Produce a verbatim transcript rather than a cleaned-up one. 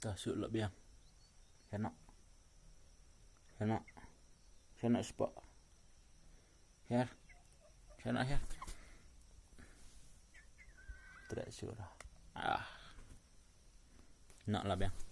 Ta shu la biang. Kena. Kena. Kena spot. Her. Kena her. Trek shu la. Ah. Nok la biang.